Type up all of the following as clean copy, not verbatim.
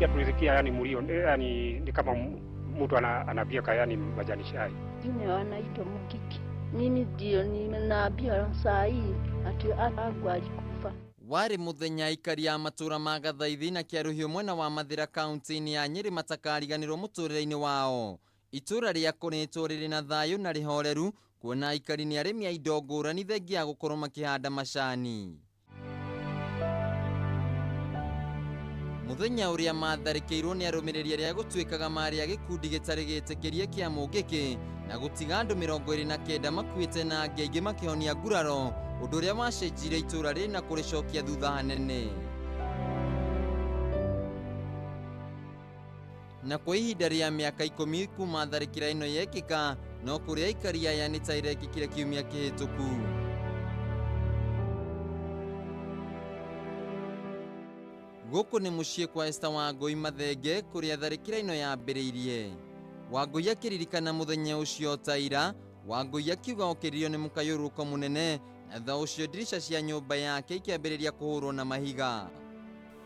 Kusikia tulisikia yani mlio, yani ni kama mtu anabieka yani majani chai. Jina wanaitwa Mukiki. Mimi ndio ninaambiwa saa hii ati Agwa alikufa. Warĩ mũthenya aikari a matũra ma Gathaithi na Kĩaruhiũ mwena wa Mathĩra kaunti-inĩ ya Nyĩrĩ matakariganĩrwo mũtũrĩre-inĩ wao. Itũra rĩakoretwo rĩrĩ na thayũ na rĩhoreru kuona aikari nĩ arĩmi a indo ngũrani thengia ya gũkorwo makĩhanda macani. Mũthenya ũrĩa matharĩkĩirwo nĩ arũmĩrĩri arĩa gũtuĩkaga marĩ a gĩkundi gĩtarĩ gĩtĩkĩrie kĩa Mũngĩkĩ na gũtiga andũ 29 makuĩte na angĩ aingĩ makĩhonia nguraro, ũndũ ũrĩa wacenjirie itũra rĩrĩ na kũrĩcokia thutha hanene. Na kwa ihinda rĩa mĩaka 10 kuma tharĩkĩra ĩno yekĩka, no kũrĩ aikari aya nĩ ta irekĩkire kiumia kĩhĩtũku. Gũkũ nĩ mũciĩ kwa Esther Wangũi Mathenge kũrĩa tharĩkĩra ĩno yambĩrĩirie. Wangũi akĩririkana mũthenya ũcio ta ira, Wangũi akiuga okĩririo nĩ mũkayũrũrũko mũnene na thutha ũcio ndirica cia nyũmba yake ikĩambĩrĩria kũhũrwo na mahiga.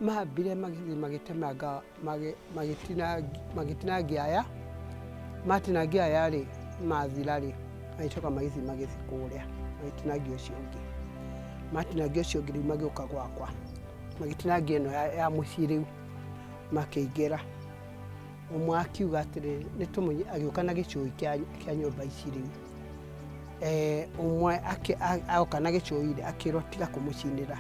Mambire magĩthiĩ magĩtemanga, magĩtinangia aya, matinangia aya rĩ, mathira rĩ, magĩcoka magĩthiĩ magĩthiĩ kũrĩa, magĩtinangia ũcio ũngĩ. Matinangia ũcio ũngĩ rĩu magĩũka gwakwa, magĩtinangia ĩno ya mũciĩ rĩu, makĩingĩra. Ũmwe akiuga atĩrĩrĩ, nĩtũmũnyi-, agĩũka na gĩcũi kĩa nyũmba ici rĩu. Ũmwe oka na gĩcũi rĩ, akĩrwo tiga kũmũcinĩra.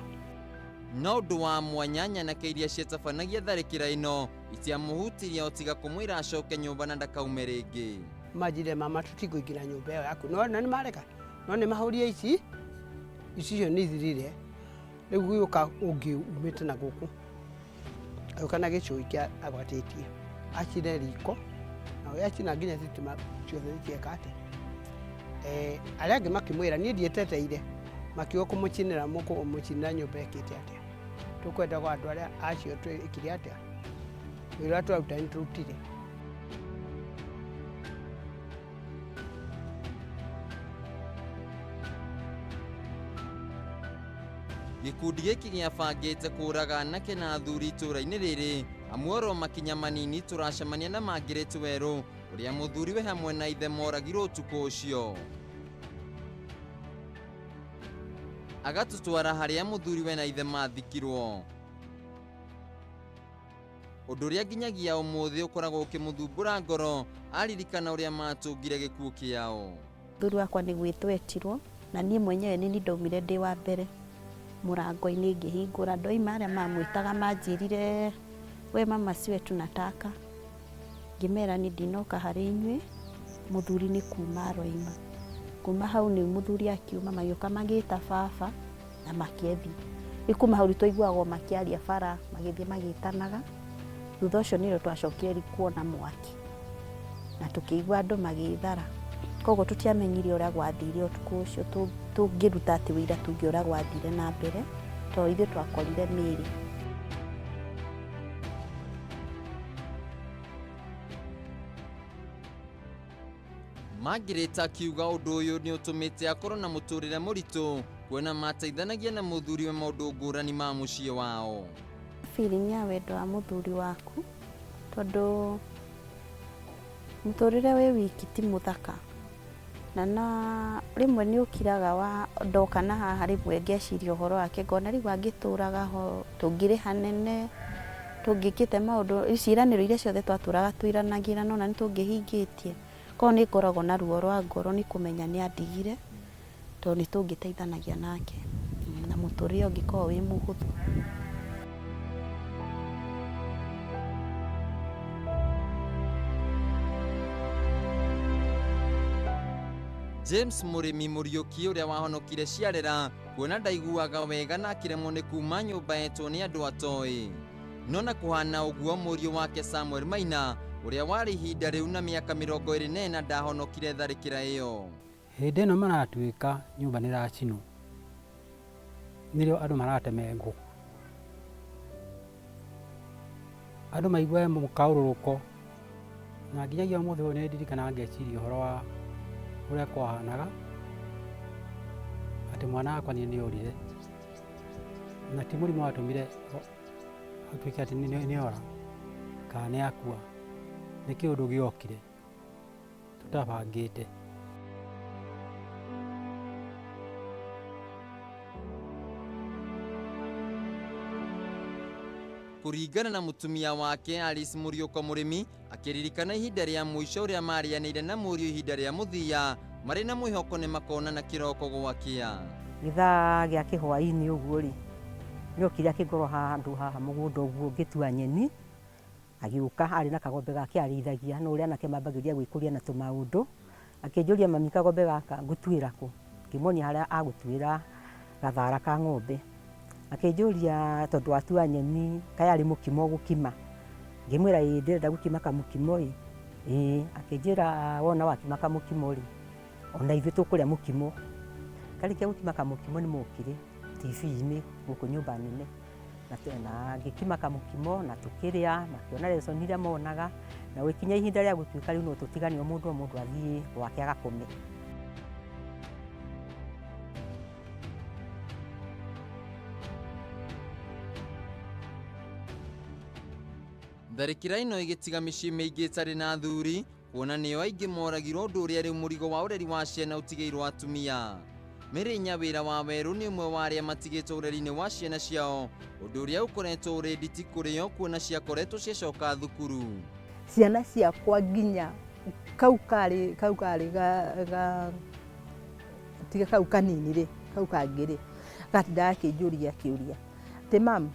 No ũndũ wa mwanya nyanake iria ciatabanagia tharĩkĩra ĩno itiamũhutirie o tiga kũmwĩra acoke nyũmba na ndakaume rĩngĩ. Manjire mama tũtikũingĩra nyũmba ĩyo yaku, no na nĩmareka, no nĩmahũrie ici, ici icio nĩ ithirire. Rĩu gũgĩũka ũngĩ umĩte na gũkũ, agĩũka na gĩcũi kĩa agwatĩtie, acine riko, na we acina nginya thitima ciothe cieka atĩa. Arĩa angĩ makĩmwĩra niĩ ndieteteire, makiuga kũmũcinĩra mũkũmũcinĩra nyũmba ĩkĩte atĩa. Tũkwenda kwa andũ arĩa acio twĩkire atĩa, wĩra ũrĩa tũraruta nĩ tũrutire. Gĩkundi gĩkĩ gĩabangĩte kũraga anake na athuri itũra-inĩ rĩrĩ, amwe oro makinya manini tũracemania na Margaret Werũ ũrĩa mũthuriwe hamwe na ithe moragirwo ũtukũ ũcio. Agatũtwara harĩa mũthuriwe na ithe mathikirwo. Ũndũ ũrĩa nginyagia ũmũthĩ ũkoragwo ũkĩmũthumbũra ngoro aririkana ũrĩa matũngire gĩkuũ kĩao. Mũthuri wakwa nĩ gwĩtwo etirwo na niĩ mwenyewe nĩ niĩ ndaumire ndĩ wa mbere mũrango-inĩ ngĩhingũra. Ndoima arĩa mamwĩtaga manjĩrire we mama siwe tunataka, ngĩmera niĩ ndinoka harĩ inyuĩ, mũthuri nĩ kuma aroima. Kuma hau nĩ mũthuri akiuma, magĩũka magĩta baba na makĩethi. Rĩu kuma hau twaiguaga makĩaria bara, magĩthiĩ magĩtanaga. Thutha ũcio nĩrĩo twacokire kuona mwaki na tũkĩigua andũ magĩthara. Koguo tũtiamenyire ũrĩa gwathire ũtukũ ũcio, tũngĩruta atĩ wĩira tuge ũrĩa gwathire na mbere, tondũ ithuĩ twakorire mĩĩrĩ. Margaret akiuga ũndũ ũyũ nĩ ũtũmĩte akorwo na mũtũrĩre mũritũ kuona mateithanagia na mũthuriwe maũndũ ngũrani ma mũciĩ wao. Feeling ya wendo wa mũthuri waku, tondũ mũtũrĩre wĩ wiki ti mũthaka, na rĩmwe nĩ ũkiraga wa ndoka na haha rĩmwe ngeciria ũhoro wake ngona rĩu angĩtũraga ho tũngĩrĩ hanene, tũngĩkĩte maũndũ ciĩranĩro iria ciothe twatũraga twĩranagĩra nona nĩ tũngĩhingĩtie. Koguo nĩ ngoragwo na ruo rwa ngoro nĩ kũmenya nĩ andigire, tondũ nĩ tũngĩteithanagia nake na mũtũrĩre ũngĩkorwo wĩ mũhũthũ. James Mũrĩmi Mũriũki ũrĩa wahonokire ciarera kuona ndaiguaga wega na akĩremwo nĩ kuma nyũmba yetwo nĩ andũ atoĩ. No na kũhana ũguo mũriũ wake Samuel Maina ũrĩa warĩ ihinda rĩu na mĩaka 24 ndahonokire tharĩkĩra ĩyo. Hĩndĩ ĩno maratuĩka nyũmba nĩ ĩracinwo, nĩrĩo andũ maratemengwo. Andũ maiguaga mũkaũrũrũko, na nginyagia ũmũthĩ ũyũ nĩ ndirikanaga ngeciria ũhoro wa ũrĩa kwahanaga, atĩ mwana wakwa niĩ nĩ orire, na ti mũrimũ watũmire atuĩke atĩ nĩ ora. Kana nĩ akua. Nĩ kĩũndũ gĩokire tũtabangĩte. Kũringana na mũtumia wake Alice Mũriũko Mũrĩmi, akĩririkana ihinda rĩa mũico ũrĩa marĩanĩire na mũriũ ihinda rĩa mũthia, marĩ na mwĩhoko nĩ makonana kĩroko gwakĩa. Gĩthaa gĩa kĩhwaĩ-inĩ ũguo rĩ, nĩokire akĩngorwo handũ haha mũgũnda ũguo ngĩtua nyeni, agĩũka arĩ na kagombe gake arĩithagia, no ũrĩa anake mambagĩrĩria gwĩkũria na tũmaũndũ, akĩnjũria, "Mami, kagombe gaka ngũtuĩra kũ?" Ngĩmuonia harĩa agũtuĩra gathara ka ng'ombe. Akĩnjũria tondũ watua nyeni kaĩ arĩ mũkimo ũgũkima? Ngĩmwĩra ĩĩ, ndĩrenda gũkima kamũkimo ĩ. Ĩĩ, akĩnjĩra wona wakima kamũkimo rĩ, ona ithuĩ tũkũrĩa mũkimo. Ndarĩkia gũkima kamũkimo nĩ mokire TV-inĩ gũkũ nyũmba nene na ngĩkima kamũkimo na tũkĩrĩa, makĩona lesson iria monaga, na gũgĩkinya ihinda rĩa gũtuĩka rĩu no tũtigane, o mũndũ o mũndũ athiĩ gwake agakome. Tharĩkĩra ĩno ĩgĩtiga mĩciĩ mĩingĩ ĩtarĩ na athuri, kuona nĩo aingĩ moragirwo, ũndũ ũrĩa rĩu mũrigo wa ũreri wa ciana ũtigĩirwo atumia. Mary Nyawĩra wa Werũ nĩ ũmwe wa arĩa matigĩtwo ũreri-inĩ wa ciana ciao, ũndũ ũrĩa ũkoretwo ũrĩ nditi kũrĩ o kuona ciakoretwo ciacoka thukuru. Ciana ciakwa nginya kau karĩ kau karĩ ga, ga tiga kau kanini rĩ, kau kangĩ rĩ, gatindaga gakĩnjũria kĩũria atĩ, "Mam,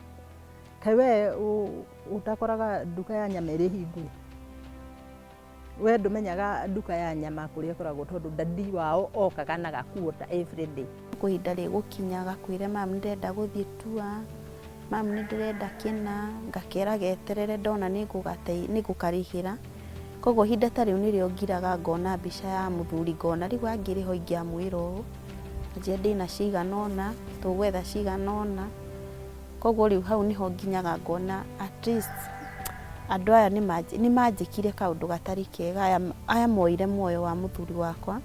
kaĩ we ũtakoraga nduka ya nyama ĩrĩ hingũre? We ndũmenyaga nduka ya nyama kũrĩa ĩkoragwo?" Tondũ daddy wao okaga na gakuota every day. Kwĩ ihinda rĩgũkinya gakwĩre, "Mam, nĩ ndĩrenda gũthiĩ tua, mam, nĩ ndĩrenda kĩna." Ngakera geterere, ndona nĩ ngũkarĩhĩra. Koguo ihinda ta rĩu nĩrĩo ngiraga ngona mbica ya mũthuri, ngona rĩu angĩrĩ ho ingĩamwĩra ũũ, anjĩre ndĩna cigana ũna, tũgwetha cigana ũna. Koguo rĩu hau nĩho nginyaga ngona at least andũ aya nĩ manjĩkire kaũndũ gatarĩ kega. Aya moire muoyo wa mũthuri wakwa,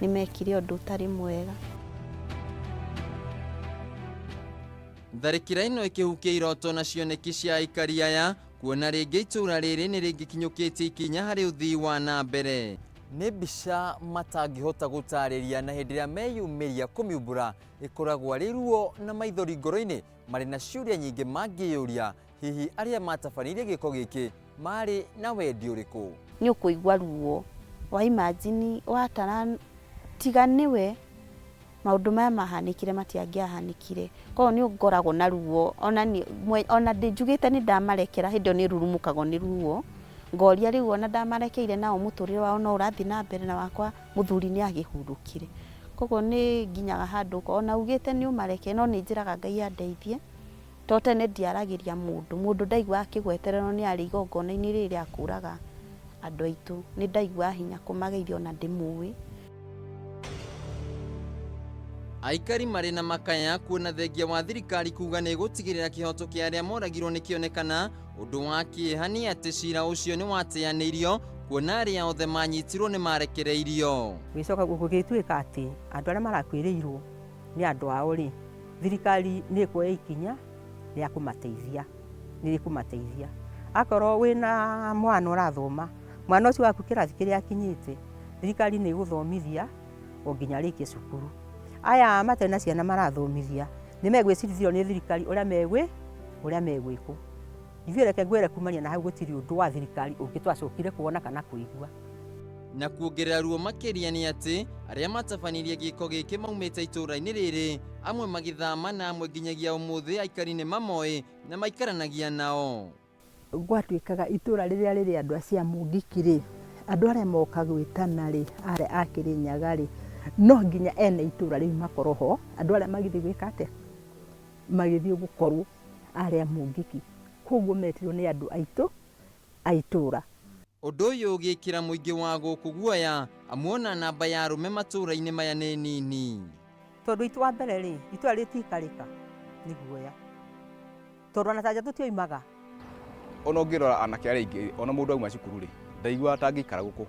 nĩ mekire ũndũ ũtarĩ mwega. Tharĩkĩra ĩno ĩkĩhukia iroto na cioneki cia aikari aya, kuona rĩngĩ itũũra rĩrĩ nĩ rĩngĩkinyũkĩtie ikinya harĩ ũthii wa na mbere. Nĩ mbica matangĩhota gũtarĩria, na hĩndĩ ĩrĩa meyumĩria kũmiumbũra ĩkoragwo arĩ ruo na maithori ngoro-inĩ, marĩ na ciũria nyingĩ mangĩyũria, hihi arĩa matabanĩirie gĩko gĩkĩ marĩ na wendi ũrĩkũ? Nĩ ũkũigua ruo wa imagine watara tiga nĩwe maũndũ maya mahanĩkire matiangĩahanĩkire. Koguo nĩ ngoragwo na ruo ona ona njugĩte nĩ ndamarekera, hĩndĩ ĩyo nĩ rurumũkagwo nĩ ruo, ngoria rĩu ona ndamarekeire nao mũtũrĩre wao no ũrathiĩ na mbere, na wakwa mũthuri nĩ agĩhurũkire. Koguo nĩ nginyaga handũ ona ugĩte nĩ ũmareke, no nĩ njĩraga Ngai andeithie, to tene ndiaragĩria mũndũ, mũndũ ndaiguaga akĩgwetererwo nĩ arĩ igongona-inĩ rĩrĩ rĩa kũraga andũ aitũ, nĩ ndaiguaga hinya kũmageithia ona ndĩmũĩ. Aikari marĩ na makaya kuona thengia wa thirikari kuga nĩ ĩgũtigĩrĩra kĩhoto kĩa arĩa moragirwo nĩ kĩonekana. Ũndũ wa kĩeha nĩ atĩ cira ũcio nĩ wateanĩirio, kuona arĩa othe manyitirwo nĩ marekereirio. Gũgĩcoka gũgĩtuĩka atĩ andũ arĩa marakuĩrĩirwo nĩ andũ ao rĩ, thirikari nĩ ĩkuoya ikinya rĩa kũmateithia, nĩ ĩkũmateithia. Akorwo wĩna mwana ũrathoma, mwana ũcio waku kĩrathi kĩrĩa akinyĩte, thirikari nĩ ĩgũthomithia o nginya arĩkie cukuru. Aya matarĩ na ciana marathomithia, nĩ megwĩcirithio nĩ thirikari ũrĩa megwĩkwo. Ithuĩ reke ngwĩre, kumania na hau gũtirĩ ũndũ wa thirikari ũngĩ twacokire kuona kana kũigua. Na kuongerera ruo makĩria nĩ atĩ arĩa matabanirie gĩko gĩkĩ maumĩte itũũra-inĩ rĩrĩ, amwe magĩthama na amwe nginyagia ũmũthĩ aikari nĩ mamoĩ na maikaranagia nao. Gwatuĩkaga itũũra rĩrĩa rĩrĩ andũ acio a Mũngiki rĩ, andũ arĩa moka gwĩtana rĩ, arĩa a Kĩrĩnyaga rĩ, no nginya ene itũũra rĩu makorwo ho, andũ arĩa magĩthiĩ gwĩka atĩa, magĩthiĩ gũkorwo arĩa Mũngiki. Koguo metirwo nĩ andũ aitũ a itũũra. Ũndũ ũyũ ũgĩkĩra mũingĩ wa gũkũ guoya, amuona namba ya arũme matũũra-inĩ maya nĩ nini. Tondũ itũ wa mbere rĩ, itũũra rĩtiikarĩka nĩ guoya, tondũ ona tanja tũtioimaga. Ona ũngĩrora anake arĩa aingĩ, ona mũndũ auma cukuru rĩ, ndaiguaga ta angĩikara gũkũ.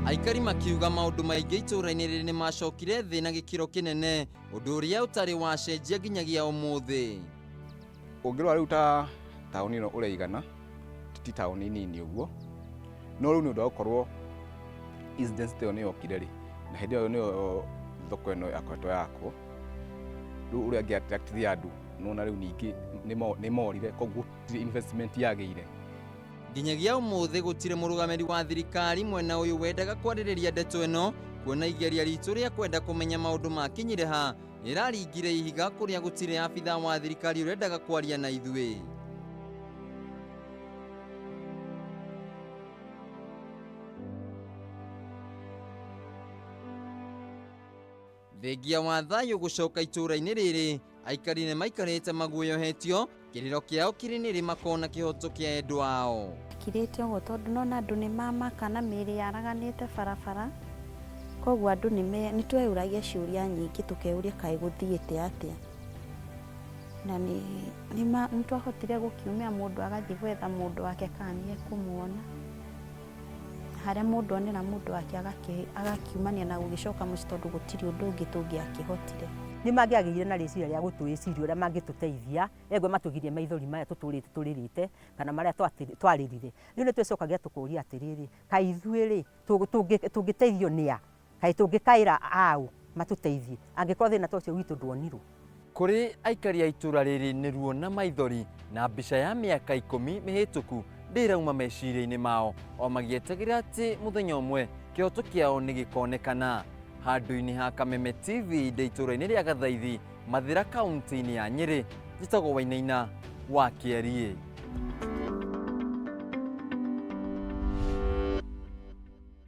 Aikari makiuga maũndũ maingĩ itũũra-inĩ rĩrĩ nĩ macokire thĩ na gĩkĩro kĩnene, ũndũ ũrĩa ũtarĩ wacenjia nginyagia ũmũthĩ. Ũngĩrora rĩu ta taũni ĩno ũrĩa ĩigana, ti taũni nini ũguo, no rĩu nĩ ũndũ wa gũkorwo incident ĩyo nĩ yokire rĩ, na hĩndĩ ĩyo nĩyo thoko ĩno yakoretwo yakwo, rĩu ũrĩa ĩngĩ attract andũ, nĩwona rĩu ningĩ nĩ morire, koguo gũtirĩ investment yagĩire. Nginyagia ũmũthĩ gũtirĩ mũrũgamĩrĩri wa thirikari mwena ũyũ wendaga kwarĩrĩria ndeto ĩno, kuona igeria ritũ rĩa kwenda kũmenya maũndũ makinyire ha rĩraringire ihiga kũrĩa gũtirĩ abithaa wa thirikari ũrendaga kwaria na ithuĩ. Thengia wa thayũ gũcoka itũũra-inĩ rĩrĩ, aikari nĩ maikarĩte maguoyohetio, kĩrĩro kĩao kĩrĩ nĩrĩ makona kĩhoto kĩa endwa ao. Kirĩte ũguo tondũ nona andũ nĩ mamaka na mĩĩrĩ yaraganĩte barabara, koguo andũ nĩ tweyũragia ciũria nyingĩ tũkeyũria kaĩ gũthiĩte atĩa, na nĩ twahotire gũkiumia mũndũ agathiĩ gwetha mũndũ wake kana nĩ ekũmuona, harĩa mũndũ onera mũndũ wake agakiumania na gũgĩcoka mũciĩ tondũ gũtirĩ ũndũ ũngĩ tũngĩakĩhotire. Nĩ mangĩagĩire na rĩciria rĩa gũtwĩciria ũrĩa mangĩtũteithia, engwe matũgirie maithori maya tũtũrĩte tũrĩrĩte kana marĩa twarĩrire. Rĩu nĩ twĩcokagia tũkoria atĩrĩrĩ, kaĩ ithuĩ rĩ tũngĩteithio nĩ a? Kaĩ tũngĩkaĩra aũ matũteithie angĩkorwo thĩna ta ũcio witũ nduonirwo? Kũrĩ aikari a itũũra rĩrĩ nĩ ruo na maithori na mbica ya mĩaka 10 mĩhĩtũku ndĩrauma meciria-inĩ mao, o magĩetagĩra atĩ mũthenya ũmwe kĩhoto kĩao nĩ gĩkonekana. Handũ-inĩ ha Kameme TV ndĩ itũũra-inĩ rĩa Gathaithi, Mathĩra, kaunti-inĩ ya Nyĩrĩ, njĩtagwo Wainaina wa Kĩariĩ.